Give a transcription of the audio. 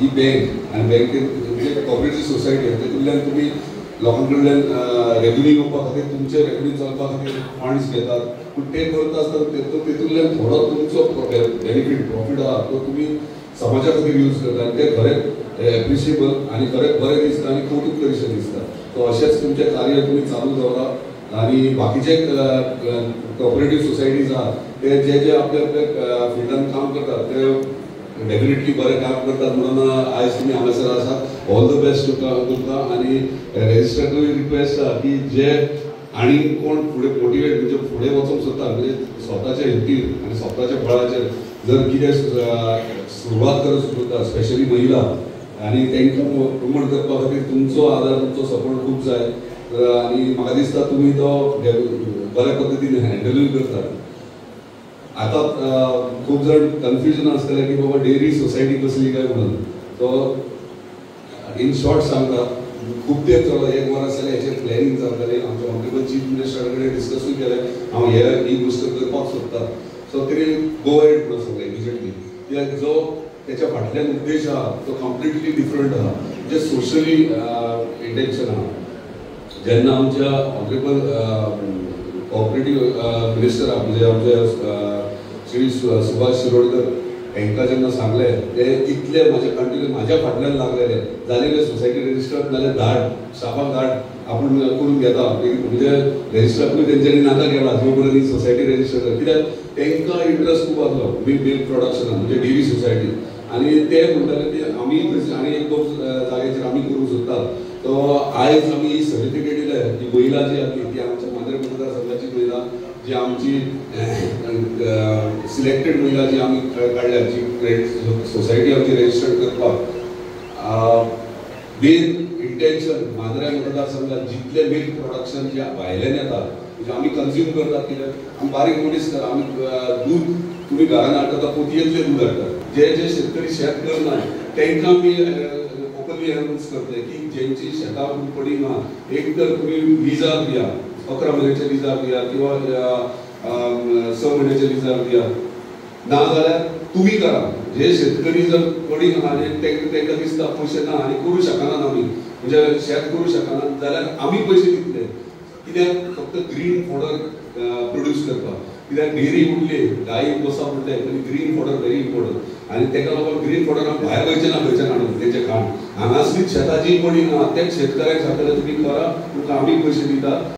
ही bank आनी बँकेन म्हणजे कॉपरेटीव सोसायटी आहा तेतूंतल्यान तुमी लोकां कडल्यान रेवेन्यू येवपा खातीर तुमचे रेवेन्यू चलपा खातीर फंड्स घेतात, पूण ते करता आसतना तेतूंतल्यान थोडो तुमचो बेनिफीट प्रॉफीट आहा तो तुमी समाजा खातीर यूज करता आनी ते खरेंच एप्रिशिएबल आनी खरेंच बरें दिसता आनी कौतूक करीशें दिसता. सो अशेंच तुमचें कार्य तुमी चालू दवरा आनी बाकीचे कॉपरेटीव सोसायटीज आहा ते जे जे आपल्या आपल्या फिल्डान काम करतात ते डेफिनेटली बरें काम करतात म्हणून आयज तुमी हांगासर आसात. ऑल the best तुमकां आनी रेजिस्टराकूय रिक्वेस्ट आहा की जे आनी कोण फुडें मोटिवेट म्हणजे फुडें वचूंक सोदता म्हणजे स्वताच्या हिमतीर आनी स्वताच्या बळाचेर जर कितें सुरवात करूंक सोदता स्पेशली महिला आनी तांकां प्रमोट करपा खातीर तुमचो आदार तुमचो सपोर्ट खूब जाय आनी म्हाका दिसता तुमी तो बऱ्या पद्दतीन हँडलूय करतात. आतां खूब जाण कन्फ्युजन आसतलें की बाबा डेअरी सोसायटी कसली काय म्हणून, सो इन शॉर्ट सांगता खूब तेंप जालो एक वरस जालें हेचें प्लॅनिंग चलतालें, आमच्या ऑनरेबल चीफ मिनिस्टरा कडेन डिस्कसूय केलें हांव हे ही गोश्ट करपाक सोदता. सो तरी गो अहेड म्हणून सांगलें इमिजिएटली, कित्याक जो तेच्या फाटल्यान उद्देश आहा तो कंप्लिटली डिफरंट आहा, म्हणजे सोशली इंटेन्शन आहा. जेन्ना आमच्या ऑनरेबल कॉपरेटीव मिनिस्टर म्हणजे आमचे श्री सुभाष शिरोडकर हांकां जेन्ना सांगलें ते इतले म्हाजे कंटिन्यू म्हाज्या फाटल्यान लागलेले जालें सोसायटी रेजिस्टर्ड नाल्यार धाड स्टाफाक धाड आपूण करून घेता म्हणजे रेजिस्टराकूय तेंच्यांनी नाका केला जो पर्यंत ही सोसायटी रेजिस्टर्ड, कित्याक तांकां इंट्रस्ट खूब आसलो मिल्क प्रोडक्शनान म्हणजे डेअरी सोसायटी आनी ते म्हणटाले की आमी आनी एक दोन जाग्याचेर आमी करूंक सोदतात. तो आयज आमी ही सर्टिफिकेट दिल्या ही महिला जी आसली ती आमच्या मांद्रे मतदारसंघाची महिला जी आमची सिलेक्टेड महिला जी आमी काडल्या जी सोसायटी आमची रेजिस्टर्ड करपाक मेन इंटेन्शन मांद्रे मतदारसंघात जितले मिल्क प्रोडक्शन जे भायल्यान येता म्हणजे आमी कन्ज्यूम करतात, कित्याक आमी बारीक मनीस कर आमी दूद तुमी घरान हाडटा पोतयेंतलें दूद हाडटात, जे जे शेतकरी शेत करना तांकां आमी ओपनली अनावन्स करतले की जेंची शेतां पडींग आहा एक तर तुमी लिजार दिया 11 म्हयन्याच्या लिजार दिया किंवा 6 म्हयन्याच्या लिजार दिया, ना जाल्यार तुमी करा. जे शेतकरी जर पडींग आहा आनी तांकां दिसता पयशे ना आनी करूं शकनात आमी म्हणजे शेत करूं शकनात जाल्यार आमी पयशे दितले, कित्याक फक्त ग्रीन फॉडर प्रोड्यूस करपाक, कित्याक डेअरी उरली गायी बसप म्हणलें तरी ग्रीन फॉडर व्हेरी इम्पॉर्टंट आनी ताका लागून ग्रीन फॉडर भायर वयचें ना खंयच्यान हाडून तेंचें खाण हांगासरीच शेतां जी पडींग आहा तेच शेतकऱ्यांक सांगतले तुमी करा तुमकां आमी पयशे दिता.